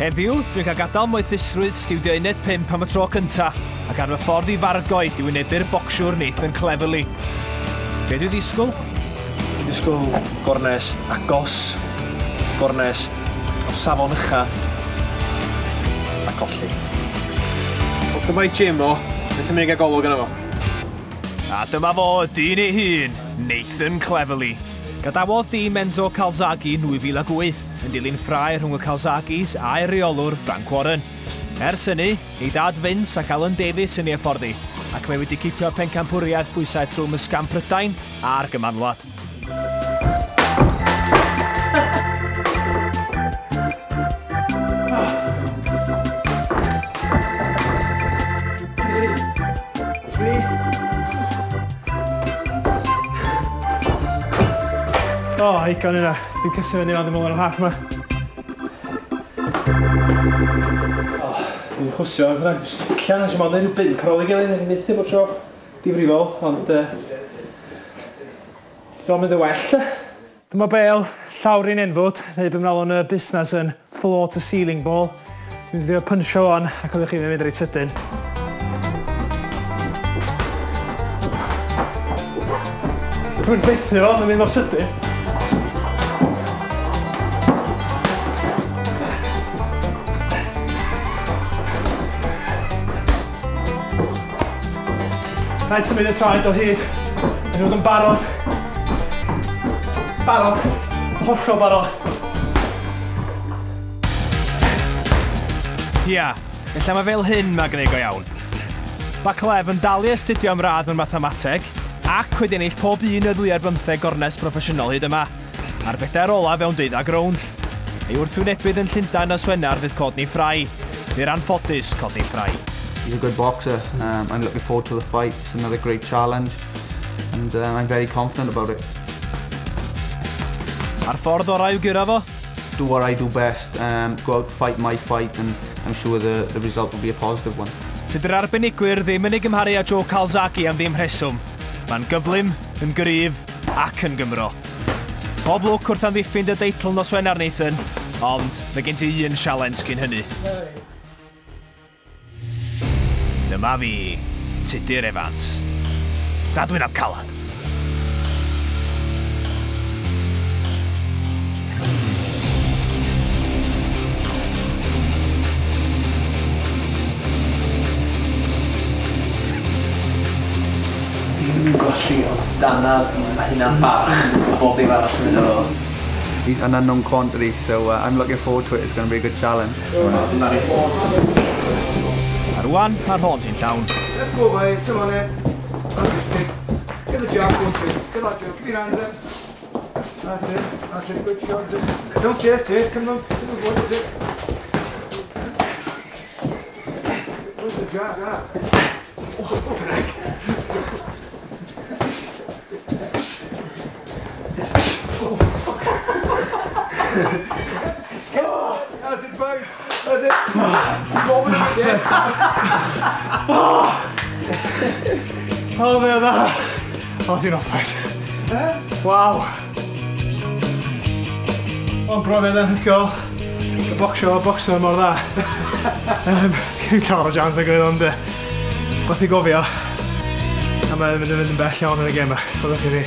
Heddiw, dwi'n cael gadael moethusrwydd Stiwdio Uned 5 am y tro cynta, ac ar fy ffordd i Fargoed i wynebu'r bocsiwr Nathan Cleverly. Be dwi ddisgwyl? Dwi'n disgwyl gornest agos, gornest o safon ucha, a colli. Wel, dyma'i gym o, beth yn mynd i gael golwg yna fo. A dyma fo, dyn ei hun, Nathan Cleverly. Gadawodd dîm Enzo Calzaghe yn 2008, yn dilyn ffrae rhwng y Calzaghes a'i reolwr Frank Warren. Ers hynny, ei dad Vince ac Alan Davies yn ei hyfforddi, ac mae wedi cipio pencampwriaeth pwysau trwm ysgafn Prydain a'r Gymanwlad. O, oh, eigon yna. Dwi'n cysgu fyny fan ddim yn half yma. Oh, dwi'n chwsio, fyna socian, nes i mond rhyw bump ar ôl ei gilydd, yn methu bod tro difrifol, ond dwi'n mynd yn well. Dyma bel llawr i'n enfwd, neu beth mae'n y busnes yn floor to ceiling ball. Dwi'n drio puncho on ac oeddech chi'n mynd reit sydyn. Dwi'n bethu fo, mae'n mynd mor sydyn. Rhaid symud y traed o hyd. Rhaid fod yn barod. Barod. Hollol barod. Ia, ella mae fel hyn mae gwneud go iawn. Mae Clef yn dal i astudio am radd mewn mathemateg ac wedi ennill pob un o ddwy ar bymtheg gornest proffesiynol hyd yma. A'r bedair ola fewn 12 rownd. Ei wrthwynebydd yn Llundain nos Wener fydd Courtney Fry. Neu'r anffodus Courtney Fry. He's a good boxer. I'm looking forward to the fight. It's another great challenge and I'm very confident about it. A'r ffordd orau i'w guro fo? Do what I do best, go out, fight my fight, and I'm sure the result will be a positive one. Dydy'r arbenigwyr ddim yn ei gymharu â Joe Calzaghe am ddim rheswm. Mae'n gyflym, yn gryf ac yn Gymro. Pob lwc wrth amddiffyn dy deitl nos Wener, Nathan, ond mae gen ti un sialens cyn hynny. Dyma fi, Tudur Evans. Dadwyn ap calad. Ddim yn golli ond danad, mae hynna'n barch a bob dim arall sy'n mynd o. He's an unknown quantity, so I'm looking forward to it. It's going to be a good challenge. A rwan, mae'r hon ti'n llawn. Let's go, boys. Come on then. Give the jab, go through. Give that jab. Give your hands up. That's it. That's it. Good shot. Don't stay still. Come on. Come on, what is it? Where's the jab? Jab. Oh, that's it, boys. That's it. Oh, mae o dda. O, ti'n hopeless. Waw. O'n brofiad anhygoel. Y bocsio, y bocsio mor dda. Dwi'n cael o chance ag oedd, ond beth i gofio. A mae'n mynd yn bell iawn yn y gêm yma. Byddwch chi fi.